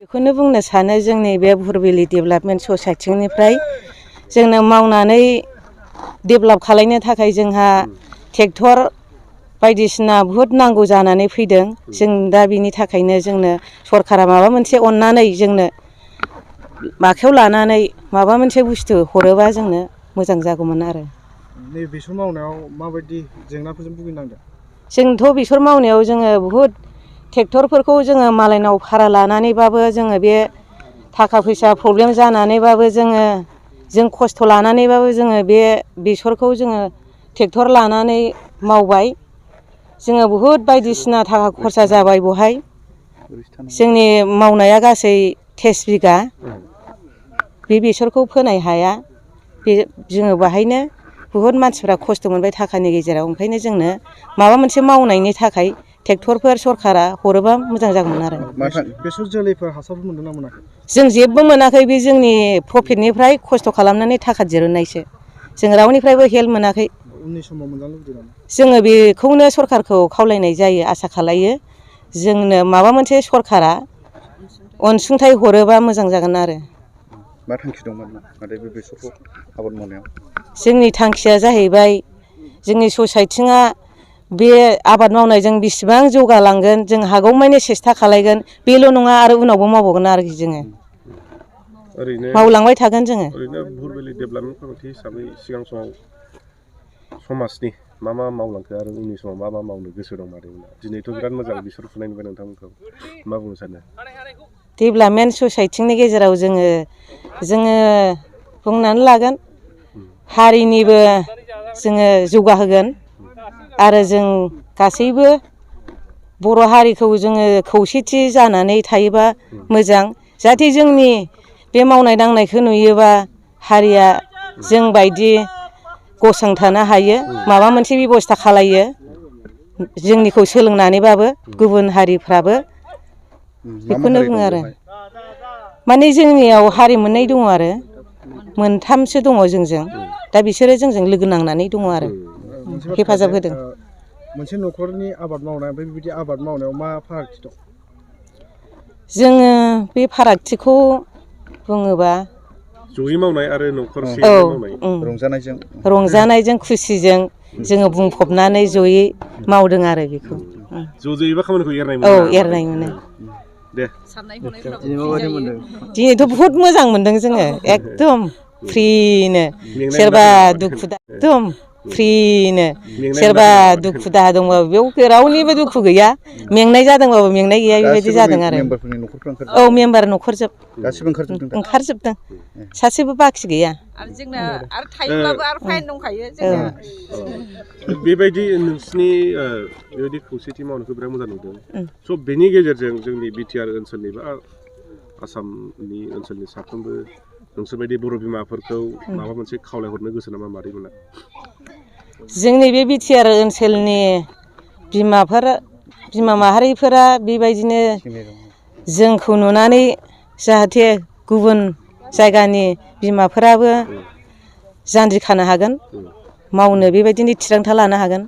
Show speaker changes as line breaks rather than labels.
बेखौनो बुंनो सानो जोंनि बे बुरबिलि डेभेलपमेन्ट ससाइटिनिफ्राय जोंनो मावनानै डेभेलप खालामनो थाखाय जोंहा ट्रेक्टर बायदिसिना बुहुद नांगौ जानानै फैदों। जों दा बिनि थाखायनो जोंनो सरकारा माबा मोनसे अननानै जोंनो आखायाव लानानै माबा मोनसे बुस्थु हरोबा जोंनो मोजां जागौमोन आरो।
नै बेसर मावनायाव माबायदि जेंनाफोरजों भुगिनांदों?
जोंथ' बेसर मावनायाव जोङो बुहुद ट्रेक्टरफोरखौ जोङो मालायनाव भारा लानानैबाबो जोङो बे थाखा फैसा प्रब्लेम जानानैबाबो जों खस्थ' लानानैबाबो जोङो बे बेसरखौ जोङो ट्रेक्टर लानानै मावबाय। जोङो बुहुद बायदिसिना थाखा खरसा जाबाय बहाय। जोंनि मावनाया गासै 23 बिगा। बे बेसरखौ फोनाय हाया जोङो बाहायनो बुहुद मानसिफ्रा खस्थ' मोनबाय थाखानि गेजेराव। ओंखायनो जोंनो माबा मोनसे मावनायनि थाखाय ट्रेक्टरफोर सरकारा हरोबा मोजां जागौमोन आरो।
बेसर जोलैफोर हासारफोर मोनदों ना मोनाखै?
जों जेबो मोनाखै। बे जोंनि प्रफिटनिफ्राय खस्थ' खालामनानै थाखा दिरुननायसो। जों रावनिफ्रायबो हेल्प मोनाखै।
उननि समाव मोनजानो लुबैदों नामा?
जोङो बेखौनो सरकारखौ खावलायनाय जायो, आसा खालायो जोंनो माबा मोनसे सरकारा अनसुंथाइ हरोबा मोजां जागोन आरो।
मा थांखि दंमोन नाथाय बे बेसरखौ आबाद मावनायाव?
जोंनि थांखिया जाहैबाय जोंनि ससाइटिया बे आबाद मावनायजों बेसेबां जौगालांगोन जों हागौमानि सेस्था खालायगोन। बेल' नङा आरो उनावबो मावबावगोन आरोखि जोङो। मावलांबाय थागोन जोङो।
ओरैनो बुरबिलि डेभेलपमेन्ट कमिटि हिसाबै सिगां समाव समाजनि मा मावलांखो आरो उननि समाव मा मावनो गोसो दं मादैमोना? दिनैथ' बिराद मोजां बेसर फुनाय नुबाय नोंथांमोनखौ, मा बुंनो सानो?
डेभेलपमेन्ट ससाइटिनि गेजेराव जोङो बुंनानै लागोन हारिनिबो जोङो जौगाहोगोन आरो जों गासैबो बर' हारिखौ जोङो खौसेथि जानानै थायोबा मोजां। जाहाथे जोंनि बे मावनाय दांनायखौ नुयोबा हारिया जोंबायदि गसंथानो हायो, माबा मोनसे बेब'स्था खालायो जोंनिखौ सोलोंनानैबाबो गुबुन हारिफ्राबो। बेखौनो बुङो आरो। माने जोंनियाव हारि मोननै दङ आरो, मोनथामसो दङ जोंजों। दा बिसोरो जोंजों लोगो नांनानै दङ आरो हेफाजाब होदों।
मोनसे न'खरनि आबाद मावनाय ओमफ्राय बेबायदि आबाद मावनायाव मा फारागथि दं?
जोङो बे फारागथिखौ बुङोबा
जयै मावनाय आरो न'खरसेयैनो मावनाय,
रंजानायजों खुसिजों जोङो बुंफबनानै जयै मावदों आरो बेखौ।
ज'यैबा खामानिखौ एरनाय मोनो।
औ, एरनाय मोनो।
दे।
दिनैथ' बुहुद मोजां मोनदों जोङो, एकदम फ्रिनो। सोरबा दुखु एकदम फ्रिनो, सोरबा दुखु दाहा दंबाबो बेयाव रावनिबो दुखु गैया। मेंनाय जादोंबाबो मेंनाय गैया, बेबायदि जादों आरो। औ, मेम्बार न'खरजोब गासिबो ओंखारजोबदों। सासेबो बाखि गैया।
आरो जोंना आरो थायोब्लाबो आरो फाइन दंखायो जोंना।
बेबायदि नोंसिनि बेबायदि खौसेथि मावनायखौ बिराद मोजां नुदों। स' बेनि गेजेरजों जोंनि बिटिआर ओनसोलनि बा आसामनि ओनसोलनि साफ्रोमबो नोंसोरबायदि बर' बिमाफोरखौ माबा मोनसे खावलायहरनो गोसो नामा मादैमोना?
जोंनि बे बिटिआर ओनसोलनि बिमा माहारिफोरा बेबायदिनो जोंखौ नुनानै जाहाथे गुबुन जायगानि बिमाफोराबो जान्जि खानो हागोन, मावनो बेबायदिनो थिरांथा लानो हागोन।